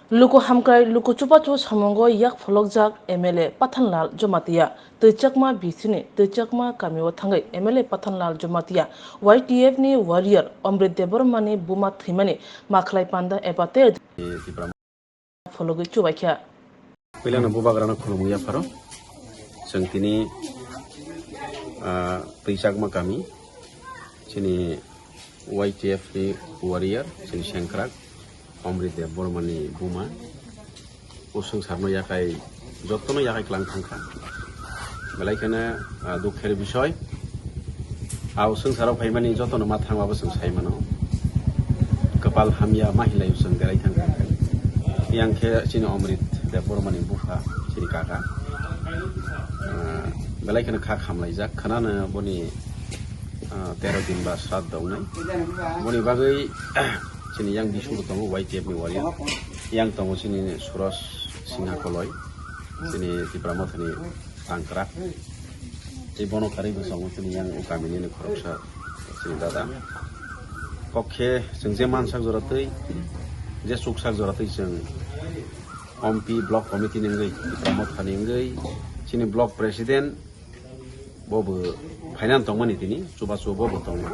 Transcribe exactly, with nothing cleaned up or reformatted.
Luku hamkrai, luku chubachu samungo yak pholokjak M L A Pathanlal Jamatia twi Chakma B C ni twi Chakma kamio thangwi M L A Pathanlal Jamatia Y T F ni warrior Amrit Debbarma ni buma thwimani makhlai panda eba ter Tipra phologwi chubaikha. Puilano bubagrano khulumwi yapharo. Chwng tini, ah, twi Chakma kami, chini Y T F ni warrior, chini sengkrak, Amrit Debbarma ni buma. O swngcharno yakai, jotono yakai klang thangkha. Belai kheno, ah, dukher bisoy. O swngcharo phaimani jotono ma thangmabo chwng sai mano. Kapal hamya ma hinlai chwng berai thangkha. Yang khe chini Amrit Debbarma ni bupha, chini kaka. Ah, belai kheno kha khamlaijak. Khwnano boni, ah, tero din ba sraddho wngnai. Boni bagwi, chini yang Bisnu tongo, Y T F ni warrior. Yang tongo chini Suros Singha Koloi, chini Tipra Mothani tangkrak. Tei bono karwi bwskango chini yang o kamini ni khoroksa chini dada. Kok khe chwng je mansak jora twi, je chuksak jora twi chwng Ompi Block Committee ni wngwi, Tipra Mothani wngwi, chini Block President bo bo phainani tongmani tini, chubachu bo bo tongma.